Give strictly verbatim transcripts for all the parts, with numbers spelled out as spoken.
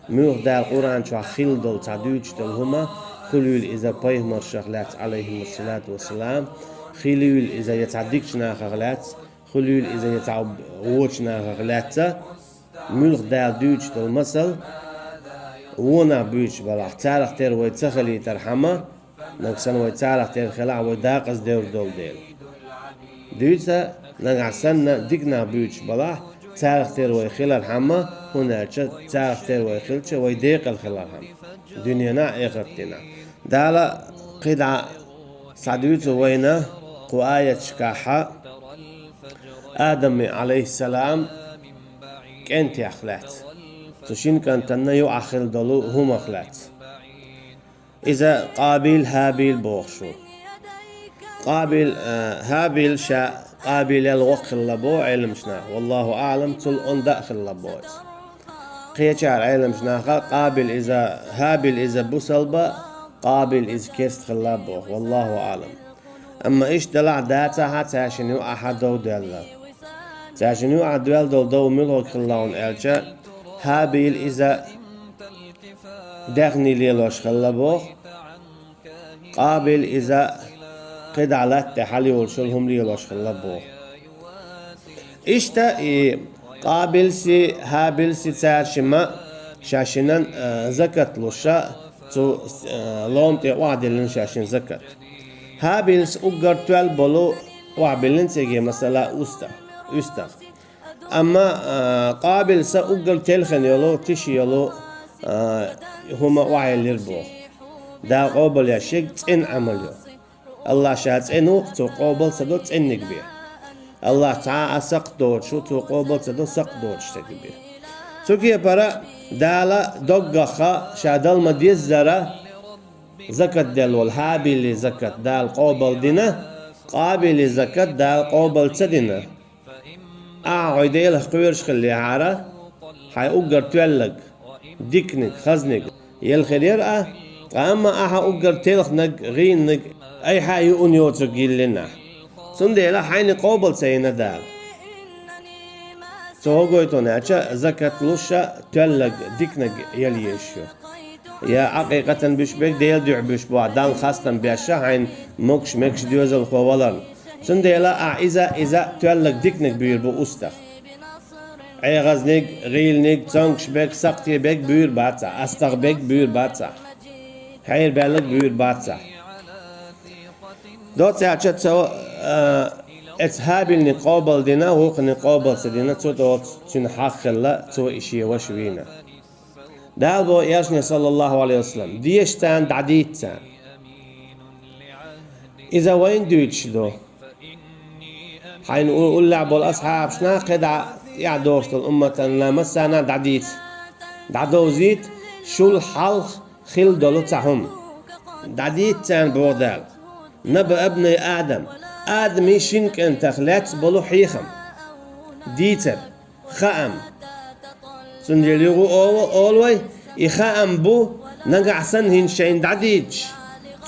Муьлха Дала Къуръан чохь хилла долу цхьа дуьйцуш долу хӀума, хуьлийла иза пайхамаршах лаьцна, Ӏалайхимуссалату вассалам, хуьлийла иза я цхьа дикачу нахах лаьцна, хуьлийла иза я цхьа вочу нахах лаьцна, муьлха Дала дуьйцуш долу масал, вонах буьйцуш балахь, царах тера вай ца хилийтархьама, нагахь санна вай царах тера хилахь, вай декъаза девр долу дела. Дуьйцу, нагахь санна диканах буьйцуш балахь, царах тера вай хилархьама, хӀунда аьлча царах тера вай хилча, вай декъала хилархьама, дуьненахь а, эхарт дийнахь а. Дала кхидӀа схьадуьйцу вайна кху аяташкахь Адаме, Ӏалайхиссалам, кӀентех лаьцна, цу шина кӀантана юкъахь хилла долу хӀумах лаьцна. Иза Къабил, ХӀабил бохуш ву. Къабил, а, ХӀабил ша Къабилел воккха хилла боху Ӏеламчу наха. Валлаху аӀлам, цул онда а хилла боху иза. Кхечара Ӏеламчу наха Къабил иза, ХӀабил иза бусалба, Къабил иза керста хилла боху. Валлаху аӀлам. Амма иштта делахь дацахьа, цаьршинна юкъахьа дов даьлла. Цаьршинна юкъахь доьлла долу дов муьлхарг хилла хьуна аьлча, ХӀабил иза даьхни лелош хилла боху, Къабил иза кхидӀа латта тӀе хьалайолуш йолу хӀума лелош хилла боху. Иштта и Къабилси, ХӀабилси цаьршимма шаьшшинан, а, закат луша, цу, а, лом тӀе охьадиллина шаьшшинан закат. ХӀабилс уггар тоьлла болу охьабиллина цига, масала, уста, уьстагӀ. Амма, а, Къабилса уггар телхина йолу, тиша йолу, а, хӀума охьаеллира боху. Дала къобал еш ерг цӀена Ӏамал ю. АллахӀ ша цӀена ву, цо къобал ца до цӀенниг бен. АллахӀ цхьа а сакхт доцуш ву, цо къобал ца до сакхт доцуш стегиг бен. Цу кепара Дала доггах ша дала ма-деззара закат делла волу ХӀабили закат Дала къобал дина, Къабили закат Дала къобал ца дина. Ахьа хьо Делах кхоьруш хиллехьара, хьайн уггар тоьллаг, диканиг, хазниг елла хир яра ахь, ткъа амма ахьа уггар телхинарг, гӀийнаниг, айхьа а юун йоцург йиллина ахь. Цундела хьайна къобал ца йина Дала. Цо хӀун гойту аьлча, закат луша тоьллаг, диканиг елла езаш ю. Я Ӏакъикъатан буьйш берг, Делан дуьхьа буьйш бу ахь, Далла хастам беш а, хьайна могуш-мегаш доьзалхо валарна. Цундела ахь иза, иза тоьллаг, диканиг буьйр бу уьстагӀ. Ӏехазниг, гӀийланиг, цомгуш берг, сакхте берг буьйр бац ахь, астагӀа берг буьйр бац ахь, хьерабаьлларг буьйр бац ахь. Доцца аьлча цо, а, эцу ХӀабилниг къобал дина, вукхуниг къобал ца дина, цу тӀе оцу цуьнан хьагӀ хилла, цо и шен ваша вийна. Дала боху элчане, саллаллаху Ӏалайхи ва саллам, деша царна, дӀадийца царна. Иза вайна дуьйцуш ду. Хьайна у-, уллехь болу асхьабашна, кхидӀа тӀаьхьа догӀуш долу умматана, массарна дӀадийца, дӀадовзийта шул хьалха хилла долу цхьа хӀума. ДӀадийца царна, боху Дала. Наба абнай Адам, Адамийн шина кӀантах лаьцна болу хьехам, дийцар, хаам. Цундела юха а олу, олу вай, и хаам бу, нагахь санна хӀинца шайна дӀадийцаш,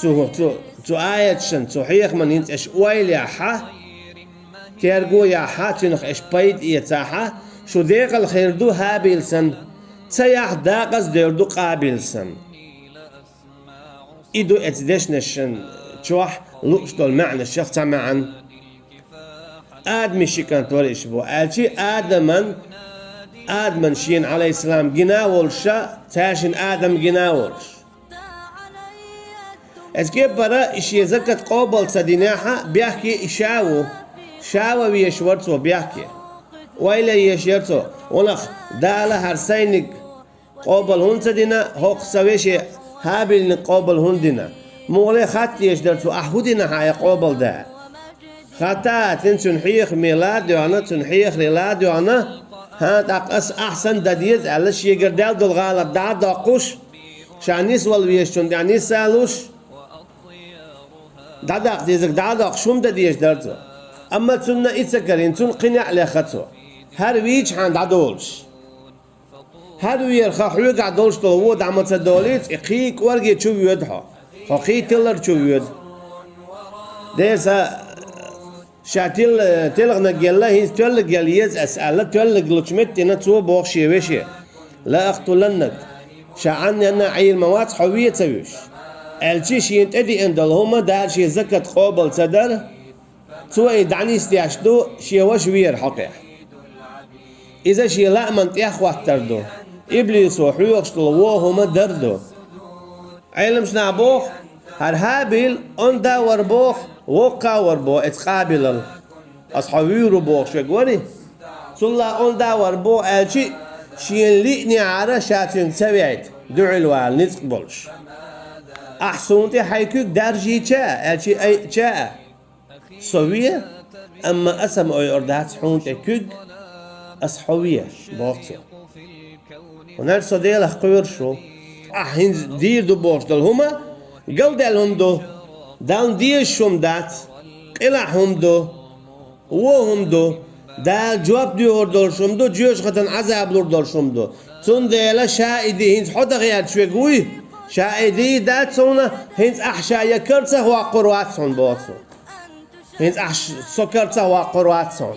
цу, цу, цу аяташна, цу хьехаман хӀинца аша ойла яхь, терго яхь, цуьнах аша пайда эцахь, шу декъала хир ду ХӀабил санна, ца яхь, декъаза девр ду Къабил санна. И ду эцу дешнашна чохь лууш долу маьӀнашех цхьа маьӀна. Адамийн ши кӀант вара иша бу аьлчи, Адаман, Адаман шена, Ӏалайхиссалам, гина а волуш, цаьршинна Адам гина а волуш. Эцу кепара и шен закат къобал ца динехь, бехке и ша ву. Ша ван везаш вара цо бехке. Ойла езаш яра цо: «Ванах, Дала хӀара сайниг къобал хӀунда ца дина, хӀокху сан веше ХӀабилниг къобал хӀунда дина?» МугӀале хатта дезаш дара цо: «Ахь хӀун дина хьан я къобал, Дала?» Хатта а тина, цуьнан хьехаме ла а доьгӀна, цуьнан хьехаре ла а доьгӀна, хӀан, тӀаккха ас ахь санна дан деза аьлла, шегара даьлла долу гӀалат дӀа а доккхуш, ша нисвала везачунна тӀехь нисса а луш, дӀадаккха дезарг дӀа а доккхуш, хӀума дан дезаш дара цо. Амма цунна и ца карийна, цунна кхин неӀ лехна цо, хӀара вийча хьан дӀадолуш. ХӀара вера хан хьоьгахь долуш долу вон дӀа ма ца долийца, и кхин кӀорге чу воьду хьо. Хьо кхин тилар чу воьду. Дела, ша тил-, телхинарг елла, хӀинца тоьлларг елла еза ас аьлла, тоьлларг лучу меттина цо боху шен веше: «Ла ахтуланнак, Ша Ӏанненна Ӏийр ма вац хьо ве ца вуьйш. Аьлчи шена тӀедеана долу хӀума Дала шен закат къобал ца дара, цо и дӀанисдеш ду шен ваша вера хьокъехь. Иза шен лааман тӀехӀоттар ду, иблисо хьоьхуш долу вон хӀума дар ду. Ӏеламнаха боху, хӀара ХӀабил онда вар боху, воккха вар боху эца Къабилал. Ас хьо вуьйр ву бохуш верг вари? Цулла онда вар боху аьлчи, шена лиънехьара ша цуьнга ца вейта, дуьхьал вала ницкъ болуш. Ахь суна тӀе хьайн куьг даржийча а, аьлчи айъча а, со ве, амма аса ма ойур дац хьуна тӀе куьг, ас хьо ве, боху цо. ХӀунда аьлча со Делах кхоьруш ву. Ахь хӀинца дийр ду бохуш долу хӀума галдаьлла хӀума ду, Далла дезаш хӀума дац, къилахь хӀума ду, вон хӀума ду, Дала жоп доьхур долуш хӀума ду, жоьжахатан Ӏазаб лур долуш хӀума ду. Цундела ша и ди хӀинца хьо дан гӀерташ верг вуй, ша и дийр дац хьуна, хӀинца ахь ша я карцах ваккхур вац хьуна, боху цо. ХӀинца ахь ш-, со карцах ваккхур вац хьуна.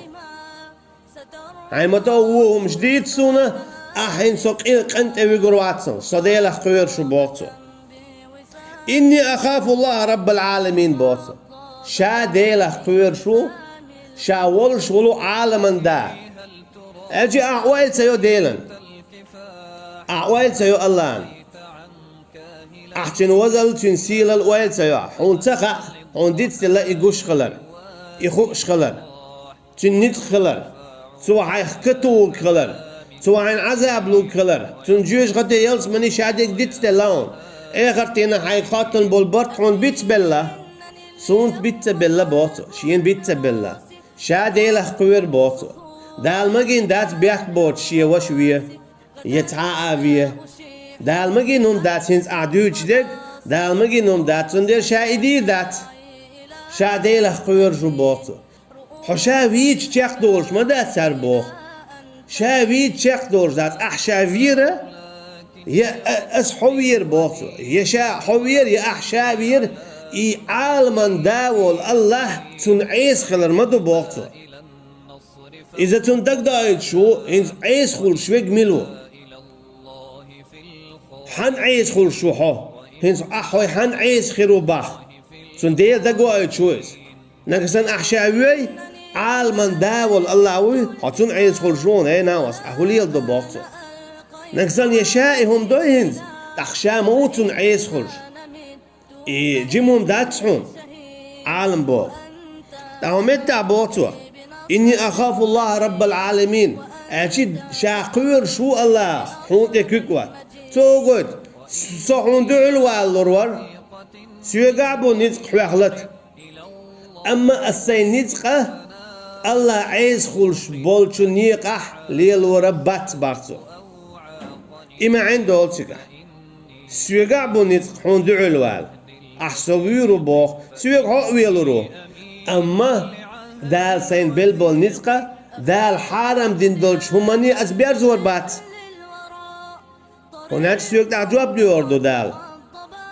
Хьайн ма-тов вон хӀумаш дийца суна, ахь хӀинца со къи-, къинтӀе вуьгур вац хьуна, со Делах кхоьруш ву, боху цо. «Инни ахафу Аллаха Раббал Ӏаламин», боху цо. Ша Делах кхоьруш ву, ша волуш волу Ӏаламан Да. Аьлчи ахь ойла ца йо Делан. Ахь ойла ца йо Аллахьан. Ахь цуьнан вазалла, цуьнан сийлалла ойла ца йо. Хьуна ца хаьа, хьуна дицделла и гуш хилар, и хууш хилар. Цуьнан ницкъ хилар, цо хьайх катугӀург хилар, цо хьайна Ӏазаб луг хилар, цуьнан жоьжахате ялсамани ша дерг дицделла хьуна. Эхартана хьайга хоттун болу барт хьуна бицбелла, суна биц ца белла, боху цо, шена биц ца белла. Ша Делах кхоьру, боху цо. Дала магийна дац бехк боцуш шен ваша ве, я цхьа а ве. Дала магийна хӀума дац хӀинца ахь дуьйцуш дерг, Дала магийна хӀума дац, цундела ша и дийр дац. Ша Делах кхоьруш ву, боху цо. Хьо ша вийча чекхдолуш ма дац цара, боху. Ша вийча чекхдолуш дац, ахь ша вера, я а-, ас хьо вера, боху цо. Я ша хьо вера, я ахь ша вера, и Ӏаламан Да волу Аллахь, цунна Ӏеса хилар ма ду, боху цо. Иза цунна дагадоуьйтуш ву, хӀинца Ӏеса хуьлуш верг мила ву. Хьан Ӏеса хуьлуш ву хьо? ХӀинца ахь хьо хьан Ӏеса хир ву боху. Цунна Дела дагадоуьйтуш ву иза. Нагахь санна ахь ша вей, Ӏаламан Да волу Аллахь вуй, хьо цунна Ӏеса хуьлуш ву, хьуна, эй, накъост, ахь хӀун леладо, боху цо. Нагахь санна я ша и хӀума дой хӀинца, тӀаккха ша ма ву цунна Ӏеса хуьлуш. И жима хӀума дац хьуна, Ӏалам боху. ТӀаккха хӀун меттахь боху цо: «Инни ахафу Аллаха Раббал Ӏаламин», аьлчи ша кхоьруш ву Аллах, хьуна тӀе куьг вац. Цо хӀун гойту? Со хьуна дуьхьал валалур вара. Соьгахь а бу ницкъ хьоьх лата. Амма ас сайн ницкъа Аллах Ӏеса хуьлуш болчу некъахь лелора бац, боху цо. И маьӀна долу цигахь. Соьгахь а бу ницкъ хьуна дуьхьал вала. Ахь со вуьйр ву боху, соьга хьо а велур ву. Амма Дала сайна белла болу ницкъа, Дала хьарам дина долчу хӀуманна ас берзор бац. ХӀунда аьлча соьга тӀаккха жоп доьхур ду Дала.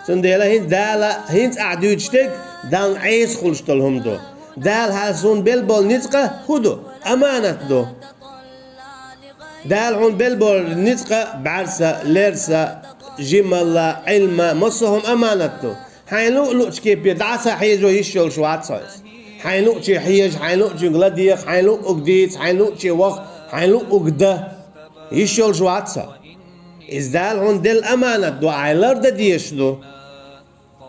Цундела хӀинца Дала, хӀинца ахь дуьйцуш дерг Далла Ӏеса хуьлуш долу хӀума ду. Дала хьан суна белла болу ницкъа хӀун ду? Аманат ду. Дала хьуна белла болу ницкъа бӀаьрса, лерса, жималла, Ӏилма, массо а хӀума аманат ду. Хьайн луъ-луъчу кепе дӀа а ца хьежо йиш йолуш вац хьо иза. Хьайн луъче хьежа, хьайн луъчуьнга ладегӀа, хьайн луъург дийца, хьайн луъче ваха, хьайн луъург дан йиш йолуш вац хьо. Иза Дала хьуна делла аманат ду, ахь лардан дезаш ду.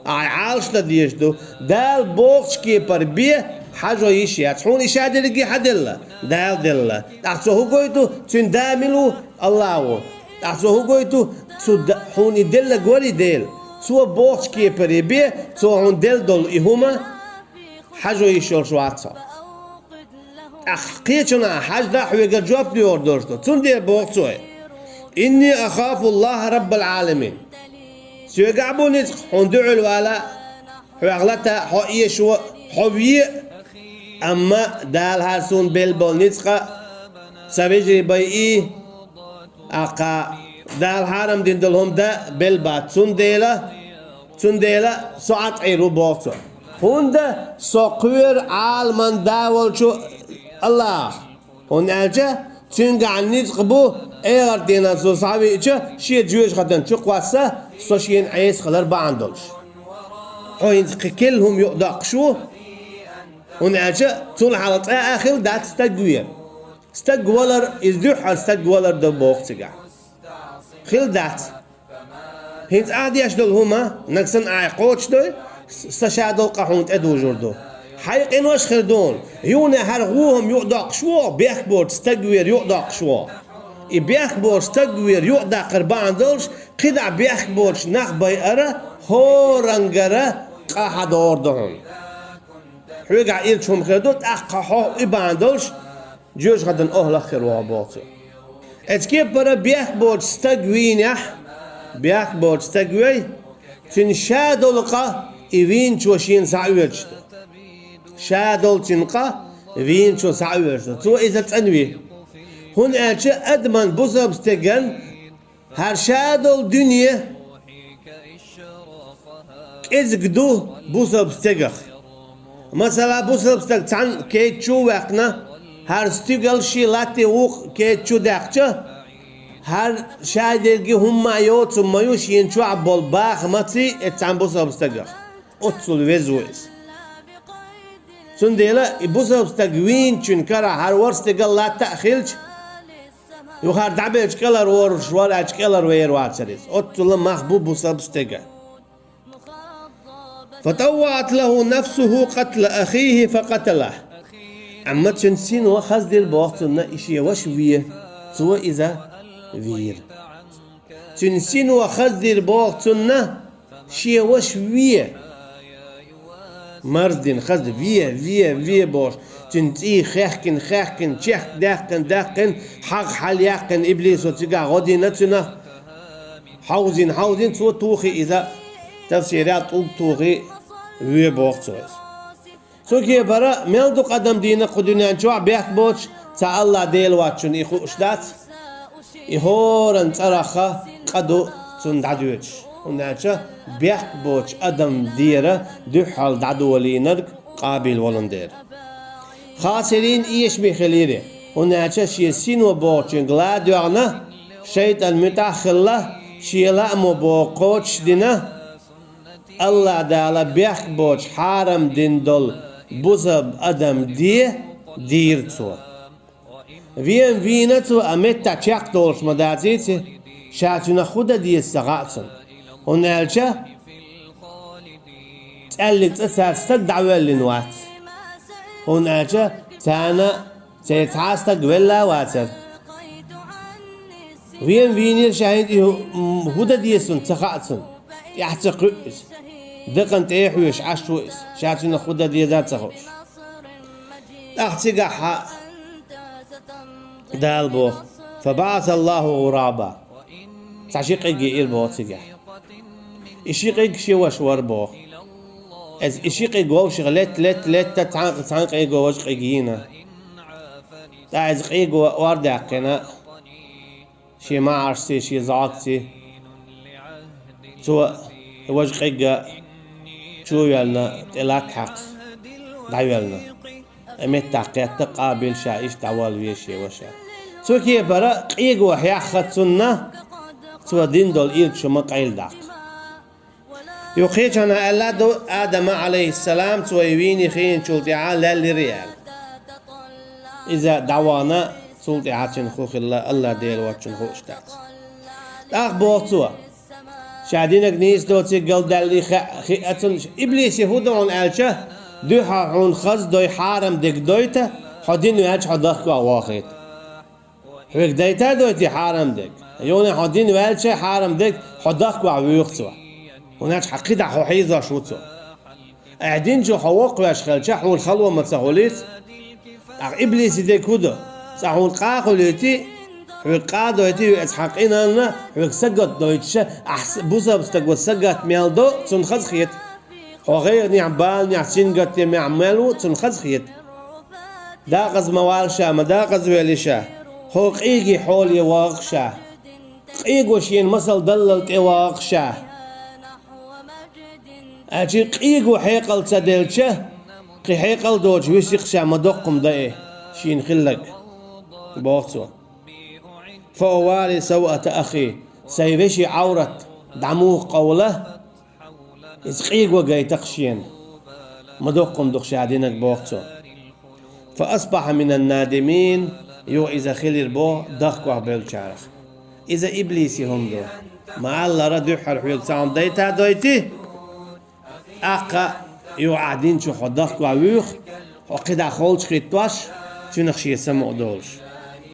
Ахь Ӏалашдан дезаш ду. Дала бохучу кепара бен хьажо йиш яц. Хьуна и ша дерриге хьан делла? Дала делла. ТӀаккха цо хӀун гойту? Цуьнан да мила ву? Аллах ву. ТӀаккха цо хӀун гойту? Цу да-, хьуна и делла гори Дела. Цо бохучу кепара бен, цо хьуна делла долу и хӀума хьажо йиш йолуш вац хьо. ТӀаккха кхечунна хьажда, хьоьгара жоп доьхур долуш ду. Цундела боху цо: «Инни ахафу Аллаха Раббал Ӏаламин». Соьгахь а бу ницкъ хьуна дуьхьал вала, хьоьх лата, хьо эшо, хьо ве. Амма Дала хьан суна белла болу ницкъа, сан вежарий байъий, ахьа Дала хьарам дина долу хӀума дан белла бац. Цундела, цундела со Ӏад Ӏийр ву, боху цо. ХӀунда со кхоьру Ӏаламан Да волчу Аллах. ХӀунда аьлча Цуьнгахь ницкъ бу, эгӀар дийнахь цо схьавеъча, шен жоьжахатин чу кхосса, со шена Ӏеса хилар бахьана долуш. Хьо хӀинца кхин керла хӀума юкъадоккхуш ву, хӀунда аьлча цул хьалха цкъа а хилла дац стаг вер. Стаг валар, иза дуьххьара стаг валар ду боху цигахь. Хилла дац. ХӀинца ахь деш долу хӀума, нагахь санна ахь кхочушдой, сан ша долу къа хьуна тӀедужур ду. Хьайн къинош хир ду хьуна. Юха хӀара гӀо хӀума юкъадоккхуш ву, бехк боцу стаг вер юкъадоккхуш ву. И бехк боцу стаг вер юкъадаккхар бахьана долуш, кхидӀа бехк боцуш нах байара, хӀоранна гара къа хьан догӀур ду хьуна. Хьоьгахь ирча хӀума хир ду, тӀаккха хьо и бахьана долуш, жоьжахатин охӀлах хир ву хьо боху цо. Оцу кепара бехк боцу стаг вийнехь, бехк боцу стаг вей, цуьнан ша долу къа и вийначо шена схьаоьцуш ду. Ша долу цуьнан къа вийначо схьаоьцуш ду. Цо иза цӀанве. ХӀунда аьлча адаман, бусалба стеган, хӀара ша долу дуьне кӀезиг ду бусалба стегах. Масала, бусалба стаг цхьана кеч чу а ваьккхина, хӀара стигал шен латте вукху кеч чу даьккхича, хӀара ша дерриге хӀумма а йоцу ма ю, шена чохь болу бахамаций и цхьана бусалба стагах. Оццул веза ву иза. Цундела и бусалба стаг вийначун карахь хӀара ворхӀ стигал латта а хилча, юхара дӀабелча кӀелхьарворуш вара аьлча, кӀелхьарвер вацара иза. Оццула мах бу бусалба стеган. فطوعت له نفسه قتل أخيه فقتله. Амма цуьнан сино хаздира боху цунна и шен ваша ве, цо иза вийра. Цуьнан сино хаздира боху цунна шен ваша ве. Марздина хаза ве, ве, ве бохуш. Цуьнан цӀий хехкина, хехкина, чехка даьккхина, даьккхина, хьагӀ хьалаяьккхина, иблисо цигахь гӀо дина цуьнан. Хьовзийна, хьовзийна, цо тухий иза, тафсирехь тӀулг тухий ве боху цо иза. Цу кепара мел дукха адам дийна кху дуьнен чохь бехк боцуш, цхьа АллахӀ Дела воцчунна и хууш дац. И хӀоранна цӀарах къа ду цунна дӀадоьдуш, хӀунда аьлча бехк боцуш адам дера дуьххьал дӀадолийнарг Къабил волун дера. Хасирин эшаме хилира, хӀунда аьлча шен сино бохучуьнга ла а доьгӀна, шайтӀан муьтӀахь а хилла, шен лаамо боху кхочуш а дина, АллахӀ Дала бехк боцуш хьарам дина долу бусалба адам де дийра цо. Вен вийна цо, а меттахь чекхдолуш ма дацийци, ша цуьнах хӀун дан деза ца хаьа цунна. ХӀунда аьлча цӀаьллиг цӀа цара стаг дӀавоьллина вац. ХӀунда аьлча царна церан цхьа а стаг велла а вацара. Вен вийнера ша, хӀинца и хӀу-, м, хӀун дан деза цунна ца хаьа цунна. ТӀаьхьа ца кхуьу иза. Дакъана тӀе а хьоьжуш Ӏаш ву иза. Ша цуьнах хӀун дан деза а ца хууш. ТӀаккха цигахь Дала боху: فبعث الله غرابا. Цхьа ши къиг йиира боху цигахь. И ши къиг шен ваша вара боху. Иза и ши къиг вовшах летта, летта, летта, цхьана, цхьана къиго важа къиг йийна. ТӀаккха иза къиго ор даьккхина, шен маӀаршций, шен зӀогций, цо важа къиг чу а йоьллина, тӀе латта хьаькхна, дӀайоьллина. И меттахь кхетта Къабил ша иштта дӀаволла веза шен ваша. Цу кепара къиго хьехна цунна, цо дина долу ирча хӀума къайладаккха. Юха кхечанхьа аьлла ду, Адама, Ӏалайхиссалам, цо и вийна хиъначул тӀаьхьа леллира и аьлла. Иза дӀавахана, цул тӀаьхьа цуьнан хӀун хилла, АллахӀ Дела воцчунна хууш дац. ТӀаккха боху цо: ша динарг нийса доцург галдаьллий хи-, хиъна цунна, иблисе хӀун до хьуна аьлча, дуьххьал хьуна хаза дой, хьарам дерг дойта, хьо дина ваьлча хьо дахкавахь вохийта. Хьоьга дайта а дойтий хьарам дерг? Юха хьо дина ваьлча хьарам дерг, хьо дахкавахь воьху цо. ХӀунда аьлча хьан кхидӀа хьо хьийзош ву цо. Ахь динчух хьо воккхавеш хилча, хьуна хало ма ца хуьлийца. ТӀаккха иблисе дерг хӀун ду? Цкъа хьуна къа а хуьлуьйтий, хьоьга къа а дойтий, иза хьан къинанна хьоьга сагатдойтуш, ахь с-, бусалба стага сагатта мел до, цунна хазахета. Хьо гӀайгӀанехь, баланехь, сингаттамехь мел ву, цунна хазахета. Дакъаза ма вала ша, ма дакъаза вели ша. ХӀокху къиги хьоле вагӀа ша. Къиго шена масал даллал тӀе вагӀа ша. Аьлча къиго хьекъал ца делча, кхин хьекъал доцуш висикх ша, ма доккха хӀума дан и шена хилларг, боху цо. فأواري سوءة أخي, сай веший Ӏаврат дӀа муха къовла, иза къийго гайта-кх шена. Ма доккха хӀума ду-кх ша динарг, боху цо. فأصبح من النادمين, юха иза хилира, боху, дахкош болчарах. Иза иблиси хӀума ду. Ма-аллара, дуьххьара хьоьга цхьа хӀума дайта а дойтий, тӀаккха юха ахь динчух хьо дахкош вуьйху, хьо кхидӀа холчахӀиттош, цуьнах шен самукъа долуш.